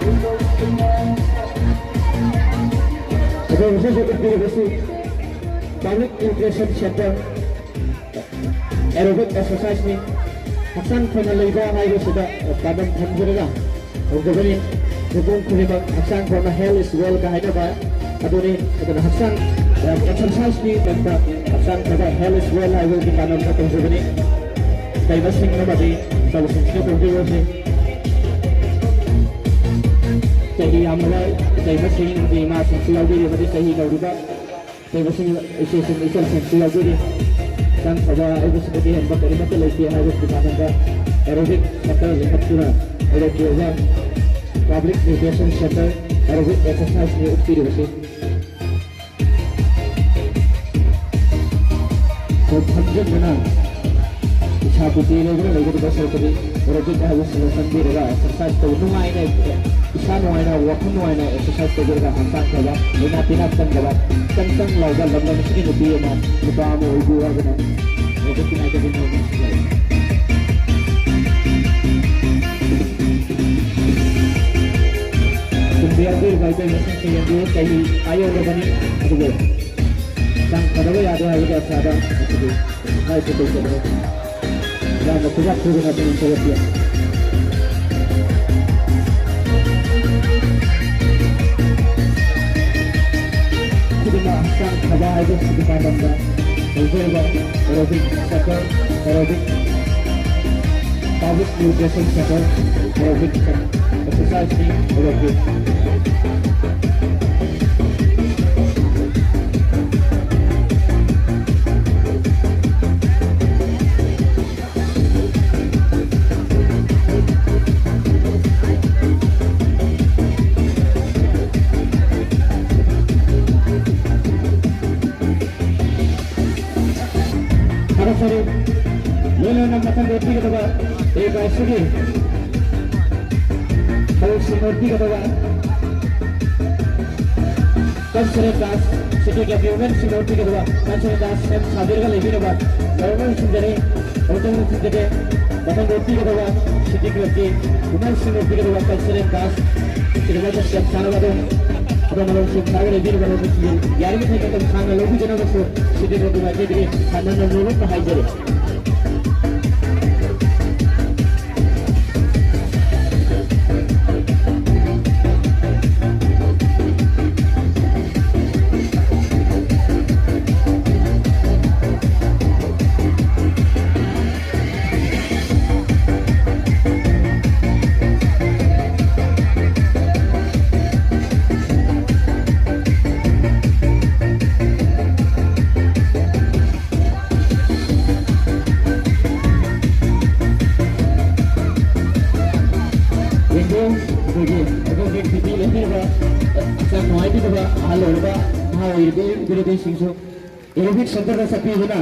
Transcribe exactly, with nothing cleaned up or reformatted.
ꯑꯗꯣ ꯍꯧꯖꯤꯛ ꯍꯧꯖꯤꯛ ꯎꯠꯄꯤꯔꯤꯕꯁꯤ Public Nutrition Center Aerobic Exerciseꯅꯤ꯫ ꯍꯛꯆꯥꯡ ꯐꯅ ꯂꯩꯕ ꯍꯥꯏꯕꯁꯤꯗ ꯄꯥꯟꯗꯝ ꯊꯝꯖꯔꯒ ꯇꯧꯖꯕꯅꯤ꯫ ꯃꯤꯄꯨꯝ ꯈꯨꯗꯤꯡꯃꯛ ꯍꯛꯆꯥꯡ ꯐꯅ, health is wealth ꯀ ꯍꯥꯏꯅꯕ ꯑꯗꯨꯅꯤ꯫ ꯑꯗꯨꯅ ꯍꯛꯆꯥꯡ, ꯑ, exerciseꯅꯤ ꯀꯟꯕ, ꯍꯛꯆꯥꯡ ꯐꯕ, health is wealth ꯍꯥꯏꯕꯒꯤ ꯄꯥꯟꯗꯝꯗ ꯇꯧꯖꯕꯅꯤ꯫ ꯏꯇꯩꯃꯁꯤꯡ ꯑꯃꯗꯤ ꯏꯆꯥꯁꯤꯡꯁꯤꯅ ꯇꯧꯕꯤꯔꯤꯕꯁꯤ ꯆꯍꯤ ꯌꯥꯝꯂꯕ ꯏꯇꯩꯃꯁꯤꯡ ꯑꯃꯗꯤ ꯏꯃꯥꯁꯤꯡꯁꯨ ꯌꯥꯎꯕꯤꯔꯤ, ꯑꯃꯗꯤ ꯆꯍꯤ ꯅꯧꯔꯤꯕ ꯏꯇꯩꯃꯁꯤꯡ, ꯏꯆꯦꯁꯤꯡ, ꯏꯆꯜꯁꯤꯡꯁꯨ ꯌꯥꯎꯕꯤꯔꯤ꯫ ꯍꯛꯆꯥꯡ ꯐꯕ ꯍꯥꯏꯕꯁꯤꯗꯒꯤ ꯍꯦꯟꯕ ꯀꯔꯤꯃꯠꯇ ꯂꯩꯇꯦ ꯍꯥꯏꯕꯁꯤ ꯃꯥꯂꯦꯝꯗ aerobic center ꯂꯤꯡꯈꯠꯇꯨꯅ ꯍꯧꯔꯛꯈꯤꯕ Public Nutrition Center Aerobic Exerciseꯅꯤ ꯎꯠꯄꯤꯔꯤꯕꯁꯤ꯫ ꯈꯣꯡ ꯐꯝꯖꯤꯟꯗꯨꯅ ꯏꯁꯥ ꯄꯨꯇꯤ ꯂꯩꯗꯨꯅ ꯂꯩꯒꯗꯕ ꯁꯔꯨꯛꯇꯗꯤ aerobic ꯍꯥꯏꯕꯁꯤꯗ ꯆꯪꯕꯤꯔꯒ exercise ꯇꯧꯕ ꯅꯨꯡꯉꯥꯏꯅ, ꯏꯁꯥ ꯅꯨꯡꯉꯥꯏꯅ, ꯋꯥꯈꯜ ꯅꯨꯡꯉꯥꯏꯅ exercise ꯇꯧꯕꯤꯔꯒ ꯍꯛꯆꯥꯡ ꯐꯕ, ꯂꯥꯏꯅꯥ ꯇꯤꯟꯅꯥ ꯆꯪꯗꯕ, ꯆꯪ ꯆꯪ ꯂꯥꯎꯕ ꯂꯝꯗꯝ ꯑꯁꯤꯒꯤ ꯅꯨꯄꯤ ꯑꯃ, ꯅꯨꯄꯥ ꯑꯃ ꯑꯣꯏꯕꯤꯌꯨ ꯍꯥꯏꯗꯅ aerobic ꯍꯥꯏꯕꯒꯤ ꯃꯑꯣꯡ ꯑꯁꯤ ꯂꯩ꯫ ꯇꯨꯡꯗ ꯌꯥꯎꯕꯤꯔꯤꯕ ꯑꯩꯈꯣꯏ ꯃꯁꯤꯡꯁꯤꯡ ꯑꯗꯨ ꯆꯍꯤ ꯑꯥ ꯌꯧꯔꯕꯅꯤ, ꯑꯗꯨꯕꯨ ꯍꯛꯆꯥꯡ ꯐꯗꯕ ꯌꯥꯗꯦ ꯍꯥꯏꯕꯒꯤ ꯑꯁꯥꯗ ꯉꯁꯤꯗꯤ ꯍꯥꯏꯔꯤꯕ ꯇꯧꯖꯕꯅꯤ꯫ ꯌꯥꯝꯅ ꯈꯨꯕꯥꯛ ꯈꯨꯗꯅ ꯄꯨꯛꯅꯤꯡ ꯊꯧꯒꯠꯄꯤꯌꯨ꯫ ꯈꯨꯗꯤꯡꯃꯛ ꯍꯛꯆꯥꯡ ꯐꯕ ꯍꯥꯏꯕꯁꯤꯒꯤ ꯄꯥꯟꯗꯝꯗ ꯇꯧꯖꯔꯤꯕ aerobic center, aerobic Public Nutrition Center, aerobic exercise ꯅꯤ, aerobic꯫ ꯐꯔꯦ, ꯐꯔꯦ꯫ ꯂꯣꯏ ꯂꯣꯏꯅ ꯃꯊꯪ ꯂꯦꯞꯄꯤꯒꯗꯕ, ꯂꯦꯞꯄ ꯑꯁꯤꯒꯤ ꯊꯕꯛꯁꯤꯡ ꯂꯦꯞꯄꯤꯒꯗꯕ꯫ Cultural dance, city club ꯒꯤ women ꯁꯤꯡ ꯂꯦꯞꯄꯤꯒꯗꯕ, cultural dance ꯁꯦꯝ ꯁꯥꯕꯤꯔꯒ ꯂꯩꯕꯤꯔꯕ ꯂꯣꯏꯅꯃꯛ ꯊꯤꯟꯖꯔꯤ꯫ ꯃꯊꯪ ꯊꯤꯟꯖꯒꯦ꯫ ꯃꯊꯪ ꯂꯦꯞꯄꯤꯒꯗꯕ city club ꯀꯤ ꯈꯨꯃꯟꯁꯤꯡꯅ ꯄꯤꯒꯗꯕ cultural dance ꯁꯤꯗ ꯆꯞ ꯆꯥꯅꯕ ꯑꯗꯨꯝ ꯑꯗꯣꯝ ꯑꯗꯣꯝꯁꯤꯡ ꯐꯔꯒ ꯂꯩꯕꯤꯔꯒ ꯑꯗꯣꯝ ꯌꯥꯔꯤꯕ ꯃꯈꯩ ꯃꯇꯝ ꯁꯥꯡꯅ ꯂꯧꯕꯤꯗꯅꯕꯁꯨ ꯁꯤꯗꯤ ꯑꯗꯨꯝ ꯅꯨꯡꯉꯥꯏꯖꯗ꯭ꯔꯤ꯫ ꯍꯟꯅ ꯅꯣꯂꯨꯛꯅ ꯍꯥꯏꯖꯔꯤ꯫ ꯌꯦꯡꯕꯤꯌꯨ, ꯑꯩꯈꯣꯏꯒꯤ ꯑꯩꯈꯣꯏꯒꯤ ꯕꯤ ꯄꯤ ꯂꯩꯕꯤꯔꯕ, ꯍꯛꯆꯥꯡ ꯅꯨꯡꯉꯥꯏꯕꯤꯗꯕ ꯑꯍꯜ ꯑꯣꯏꯔꯕ ꯅꯍꯥ ꯑꯣꯏꯔꯤꯕ ꯏꯕꯤꯔꯕꯤꯁꯤꯡꯁꯨ aerobic centerꯗ ꯆꯠꯄꯤꯗꯨꯅ